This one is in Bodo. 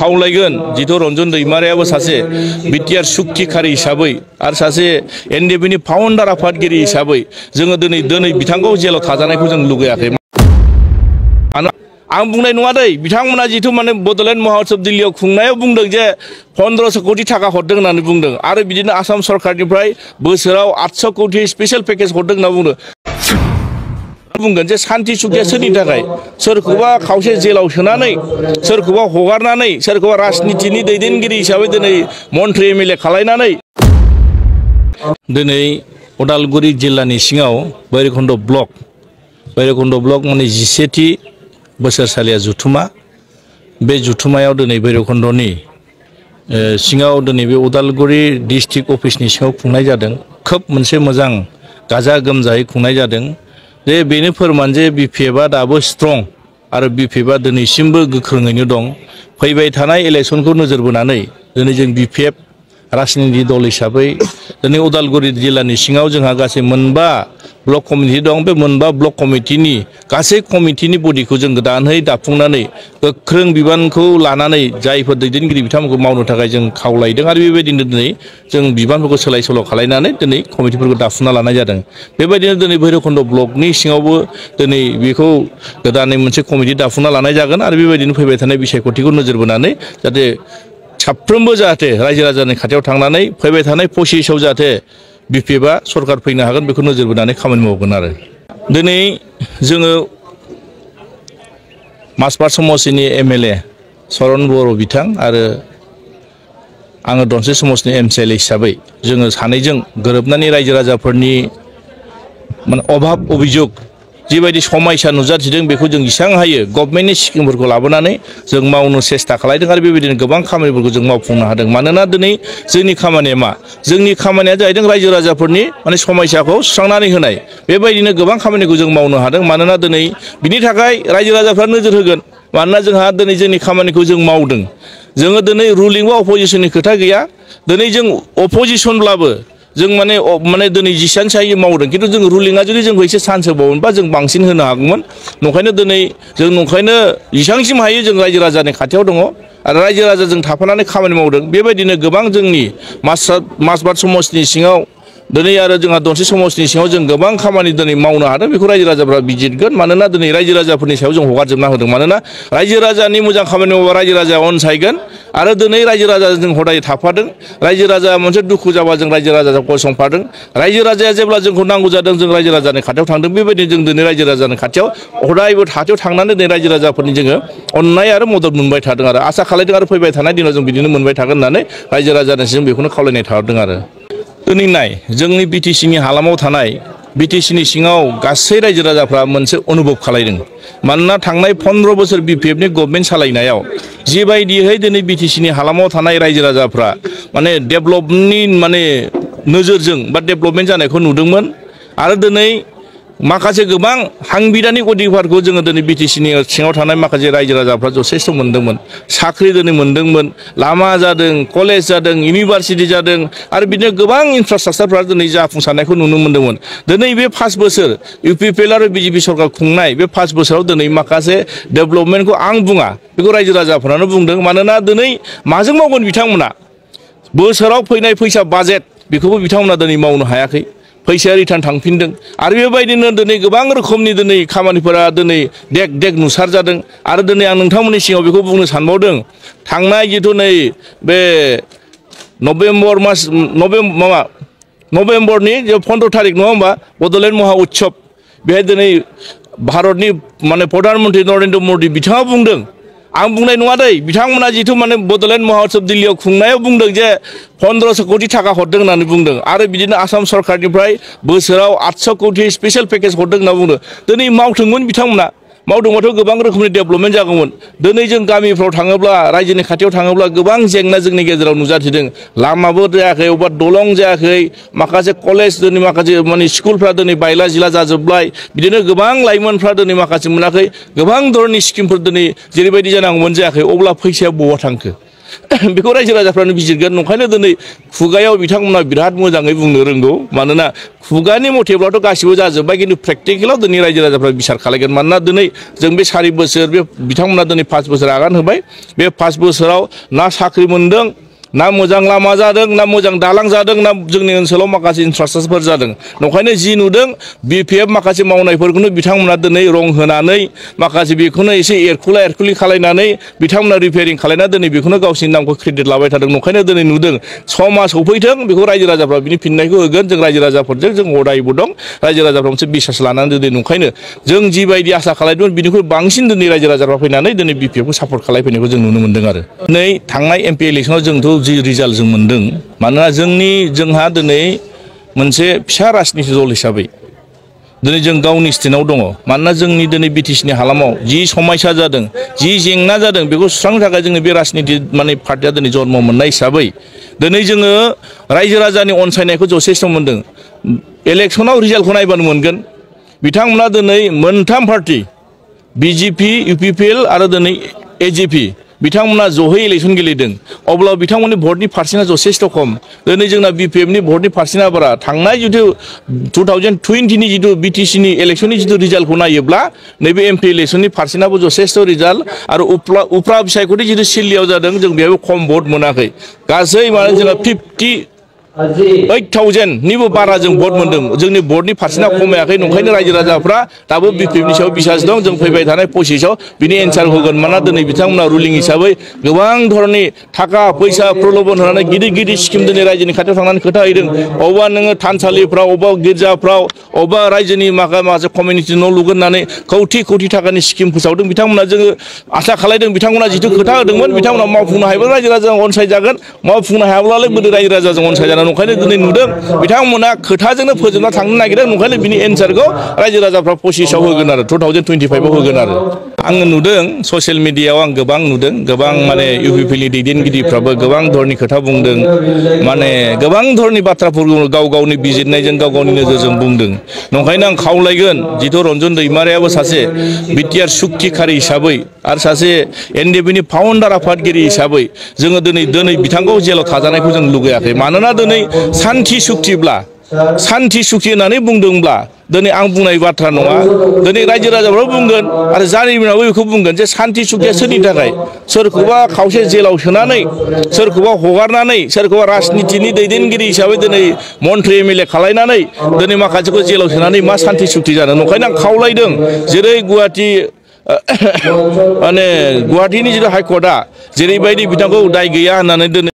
खावलायगोन जिथु रन्जन दैमारियाबो सासे बिटिआर सुक्तिखारि हिसाबै आरो सासे एनडिएफबि नि फाउन्डार आफादगिरि हिसाबै जोङो दिनै बिथांखौ जेलाव थाजानायखौ जों लुगैयाखै। आं बुंनाय नङा दै बिथांमोना जिथु माने बड'लेण्ड महाउत्सव दिल्लीयाव खुंनायाव बुंदों जे 1500 कोटी थाखा हरदों होननानै बुंदों आरो बिदिनो आसाम सरकारनिफ्राय बोसोराव 800 कोटी स्पेशल पेकेज हरदों होनना बुंदों। बुंगोन जे सान्ति सुखिया सोरनि थाखाय सोरखौबा खावसे जेलाव सोनानै सोरखौबा हगारनानै सोरखौबा राजनितिनि दैदेनगिरि हिसाबै दिनै मन्त्रि एमएलए खालायनानै दिनै उदालगुरि जिल्लानि सिङाव भैरबकुन्द ब्लक माने 11थि बोसोरसालिया जुथुमा बे जुथुमायाव दिनै भैरबकुन्दनि सिङाव दिनै बे उदालगुरि डिस्ट्रिक्ट अफिसनि सिङाव खुंनाय जादों। खोब मोनसे मोजां गाजा गोमजायै खुंनाय जादों। जे बेनो फोरमान जे बिपिएफआ दाबो स्ट्रं आरो बिपिएफआ दिनैसिमबो गोख्रोङैनो दं। फैबाय थानाय इलेक्सनखौ नोजोर बोनानै दिनै जों बिपिएफ राजनिति दल हिसाबै दिनै उदालगुरि जिल्लानि सिङाव जोंहा गासै 9 ब्लक कमिटि दं। बे 9 ब्लक कमिटिनि गासै कमिटिनि बडिखौ जों गोदानै दाफुंनानै गोख्रों बिबानखौ लानानै जायफोर दैदेनगिरि बिथांमोनखौ मावनो थाखाय जों खावलायदों आरो बेबायदिनो दिनै जों बिबानफोरखौ सोलाय सोल' खालायनानै दिनै कमिटिफोरखौ दाफुंना लानाय जादों। बेबायदिनो दिनै भैरबकुन्द ब्लकनि सिङावबो दिनै बेखौ गोदानै मोनसे कमिटि दाफुंना लानाय जागोन आरो बेबायदिनो फैबाय थानाय बिसायख'थिखौ नोजोर बोनानै जाहाथे साफ्रोमबो जाहाथे रायजो राजानि खाथियाव थांनानै फैबाय थानाय पसिसआव जाहाथे बिपिएफआ सरकार फैनो हागोन बेखौ नोजोर बोनानै खामानि मावगोन। आरो दिनै जोङो मासबाद समष्टिनि एमएलए चरण बर' बिथां आरो आङो दनसे समष्टिनि एमसिएलए हिसाबै जोङो सानैजों गोरोबनानै रायजो राजाफोरनि माने अभाब अभियोग जिबायदि समस्या नुजाथिदों बेखौ जों जेसेबां हायो गभर्नमेन्टनि स्किमफोरखौ लाबोनानै जों मावनो सेस्था खालायदों आरो बेबायदिनो गोबां खामानिफोरखौ जों मावफुंनो हादों। मानोना दिनै जोंनि खामानिया मा जोंनि खामानिया जाहैदों रायजो राजाफोरनि माने समस्याखौ सुस्रांनानै होनाय। बेबायदिनो गोबां खामानिखौ जों मावनो हादों। मानोना दिनै बिनि थाखाय रायजो राजाफ्रा नोजोर होगोन। मानोना जोंहा दिनै जोंनि खामानिखौ जों मावदों। जोङो दिनै रुलिं बा अपोजिशननि खोथा गैया। दिनै जों अपोजिशनब्लाबो जों माने दिनै जेसेबांसो हायो मावदों खिन्थु जों रुलिंआ जुदि जोंखौ एसे चान्स होबावोमोनबा जों बांसिन होनो हागौमोन। नंखायनो दिनै जों जेसेबांसिम हायो जों रायजो राजानि खाथियाव दङ आरो रायजो राजाजों थाफानानै खामानि मावदों। बेबायदिनो गोबां जोंनि मासबाद समष्टिनि सिङाव दिनै आरो जोंहा दनसे समष्टिनि सिङाव जों गोबां खामानि दिनै मावनो हादों। बेखौ रायजो राजाफ्रा बिजिरगोन। मानोना दिनै रायजो राजाफोरनि सायाव जों हगारजोबना होदों। मानोना रायजो राजानि मोजां खामानि मावोबा रायजो राजाया अनसायगोन आरो दिनै रायजो राजाजों जों हदाय थाफादों। रायजो राजाया मोनसे दुखु जाबा जों रायजो राजाजों गसंफादों। रायजो राजाया जेब्ला जोंखौ नांगौ जादों जों रायजो राजानि खाथियाव थांदों। बेबायदिनो जों दिनै रायजो राजानि खाथियाव हदायबो खाथियाव थांनानै दिनै रायजो राजाफोरनि जोङो अननाय आरो मदद मोनबाय थादों आरो आसा खालायदों आरो फैबाय थानाय दिनाव जों बिदिनो मोनबाय थागोन होननानै रायजो राजानिसिम बेखौनो खावलायनाय थादों। आरो दिनै नाय जोंनि बिटिसिनि हालामाव थानाय बिटिसिनि सिङाव गासै रायजो राजाफ्रा मोनसे अनुभब खालायदों। मानोना थांनाय 15 बोसोर बिपिएफनि गभर्नमेन्ट सालायनायाव जिबायदियै दिनै बिटिसिनि हालामाव थानाय रायजो राजाफ्रा माने डेभेलपनि माने नोजोरजों बा डेभेलपमेन्ट जानायखौ नुदोंमोन। आरो दिनै माखासे गोबां सांबिधानिक अधिकारखौ जोङो दिनै बिटिसिनि सिङाव थानाय माखासे रायजो राजाफ्रा जथेस्थ' मोनदोंमोन। साख्रि दिनै मोनदोंमोन, लामा जादों, कलेज जादों, इउनिभार्सिटि जादों आरो बिदिनो गोबां इनफ्रास्ट्राक्चारफ्रा दिनै जाफुंसारनायखौ नुनो मोन्दोंमोन। दिनै बे 5 बोसोर इउपिपिएल आरो बिजेपि सरकार खुंनाय बे 5 बोसोराव दिनै माखासे डेभेलपमेन्टखौ आं बुङा बेखौ रायजो राजाफोरानो बुंदों। मानोना दिनै माजों मावगोन बिथांमोना बोसोराव फैनाय फैसा बाजेट बेखौबो बिथांमोना दिनै मावनो हायाखै। फैसाया रिटार्न थांफिनदों आरो बेबायदिनो दिनै गोबां रोखोमनि दिनै खामानिफोरा दिनै देग नुसार जादों। आरो दिनै आं नोंथांमोननि सिगाङाव बेखौ बुंनो सानबावदों थांनाय जिथु नै बे नभेम्बरनि 15 थारिख नङा होमबा बड'लेण्ड महाउत्सव बेहाय दिनै भारतनि माने प्रधान मन्त्रि नरेन्द्र मदि बिथाङा बुंदों। आं बुंनाय नङा दै बिथांमोना जिथु माने बड'लेण्ड महाउत्सव दिल्लीयाव खुंनायाव बुंदों जे 1500 कोटी थाखा हरदों होननानै बुंदों आरो बिदिनो आसाम सरकारनिफ्राय बोसोराव 800 कोटी स्पेशल पेकेज हरदों होनना बुंदों। दिनै मावथोंमोन बिथांमोना मावदोंबाथ' गोबां रोखोमनि डेभेलपमेन्ट जागौमोन। दिनै जों गामिफ्राव थाङोब्ला रायजोनि खाथियाव थाङोब्ला गोबां जेंना जोंनि गेजेराव नुजाथिदों। लामाबो जायाखै, अबेबा दलं जायाखै, माखासे कलेज दिनै माखासे माने स्कुलफ्रा दिनै बायला जिला जाजोब्बाय। बिदिनो गोबां लाइमोनफ्रा दिनै माखासे मोनाखै। गोबां धरननि स्किमफोर दिनै जेरैबायदि जानांगौमोन जायाखै। अब्ला फैसाया बहा थांखो? बेखौ रायजो राजाफ्रानो बिजिरगोन नंखायनो दिनै खुगायाव बिथांमोना बिराद मोजाङै बुंनो रोंगौ मानोना खुगानि मथेब्लाथ' गासिबो जाजोब्बाय खिन्थु प्रेक्टिकेलाव दिनै रायजो राजाफ्रा बिसार खालायगोन मानोना दिनै जों बे 4 बोसोर बे बिथांमोना दिनै 5 बोसोर आगान होबाय बे 5 बोसोराव ना साख्रि मोन्दों ना मोजां लामा जादों ना मोजां दालां जादों ना जोंनि ओनसोलाव माखासे इनफ्रास्ट्राक्चारफोर जादों नंखायनो जि नुदों बिपिएफ माखासे मावनायफोरखौनो बिथांमोना दिनै रं होनानै माखासे बेखौनो एसे एरखुलि खालायनानै बिथांमोना रिपेयारिं खालायना दिनै बेखौनो गावसिनि नामखौ क्रेडिट लाबाय थादों नंखायनो दिनै नुदों समा सफैथों बेखौ रायजो राजाफ्रा बिनि फिननायखौ होगोन जों रायजो राजाफोरजों जों अरायबो दं रायजो राजाफ्रा मोनसे बिसास लानानै दिनै नंखायनो जों जिबायदि आसा खालायदोंमोन बिनिख्रुइ बांसिन दिनै रायजो राजाफ्रा फैनानै दिनै बिपिएफखौ सापर्ट खालायफैनायखौ जों नुनो मोन्दों आरो दिनै थांनाय एमपि इलेक्सनाव जोंथ' जि रिजाल्ट जों मोन्दों मानोना जोंहा दिनै मोनसे फिसा राजनिति दल हिसाबै दिनै जों गावनि स्टेन्डआव दङ मानोना जोंनि दिनै बिटिसिनि हालामाव जि समस्या जादों जि जेंना जादों बेखौ सुस्रांनो थाखाय जोंनि बे राजनिति माने पार्टिया दिनै जन्म मोननाय हिसाबै दिनै जोङो रायजो राजानि अनसायनायखौ जथेस्थ' मोन्दों इलेक्सनाव रिजाल्टखौ नायबानो मोनगोन बिथांमोना दिनै मोनथाम पार्टि बिजेपि इउपिपिएल आरो दिनै एजिपि बिथांमोना जहै इलेक्सन गेलेदों अब्ला बिथांमोननि भटनि पार्सेन्टआ जथेस्थ' खम दिनै जोंना बिपिएफनि भटनि पार्सेन्टआ बारा थांनाय जितु 2020नि जितु बिटिसिनि इलेक्सननि जितु रिजाल्टखौ नायोब्ला नैबे एमपि इलेक्सननि पार्सेन्टआबो जथेस्थ' रिजाल्ट आरो उफ्रा बिसायख'थि जितु सिल्लियाव जादों जों बेयाव खम भट मोनाखै गासै माने जोंहा 58,000निबो बारा जों भट मोन्दों जोंनि भटनि पार्सेन्टआ खमायाखै नंखायनो रायजो राजाफ्रा दाबो बिपिएफनि सायाव बिसास दं जों फैबाय थानाय 25आव बिनि एन्सार होगोन मानोना दिनै बिथांमोना रुलिं हिसाबै गोबां धरननि थाखा फैसा प्रल'भन होनानै गिदिर स्किम दिनै रायजोनि खाथियाव थांनानै खोथा हैदों अबेबा नोङो थानसालिफ्राव अबेबा गिर्जाफ्राव अबेबा रायजोनि माखासे कमिउनिटि न' लुगोन होननानै कौटि थाखानि स्किम फोसावदों बिथांमोना जोङो आसा खालायदों बिथांमोना जिथु खोथा होदोंमोन बिथांमोना मावफुंनो हायोबा रायजो राजाजों अनसायजागोन मावफुंनो हायाब्लालाय बोरै रायजो राजाजों अनसायजागोन नंखायनो दिनै नुदों बिथांमोना खोथाजोंनो फोजोबना थांनो नागिरदों नंखायनो बिनि एन्सारखौ रायजो राजाफ्रा 25आव होगोन आरो 2025आव होगोन आरो आङो नुदों ससियेल मिडियायाव आं गोबां नुदों गोबां माने इउपिपिएलनि दैदेनगिरिफ्राबो गोबां धरनि खोथा बुंदों माने गोबां धरनि बाथ्राफोरखौ गाव गावनि बिजिरनायजों गाव गावनि नोजोरजों बुंदों नंखायनो आं खावलायगोन जितु रन्जन दैमारियाबो सासे बिटिआर सुक्तिखारि हिसाबै आरो सासे एनडिएफबिनि फाउन्डार आफादगिरि हिसाबै जोङो दिनै बिथांखौ जेलाव थाजानायखौ जों लुगैयाखै मानोना दिनै सान्थि सुक्ति होननानै बुंदोंब्ला दिनै आं बुंनाय बाथ्रा नङा दिनै रायजो राजाफ्राबो बुंगोन आरो जारिमिनाबो बेखौ बुंगोन जे सान्थि सुक्तिया सोरनि थाखाय सोरखौबा खावसे जेलाव सोनानै सोरखौबा हगारनानै सोरखौबा राजनितिनि दैदेनगिरि हिसाबै दिनै मन्त्रि एमएलए खालायनानै दिनै माखासेखौ जेलाव सोनानै मा सान्थि सुक्ति जानो नंखायनो आं खावलायदों जेरै गुवाहाटीनि जितु हाइकर्टआ जेरैबायदि बिथांखौ दाय गैया होननानै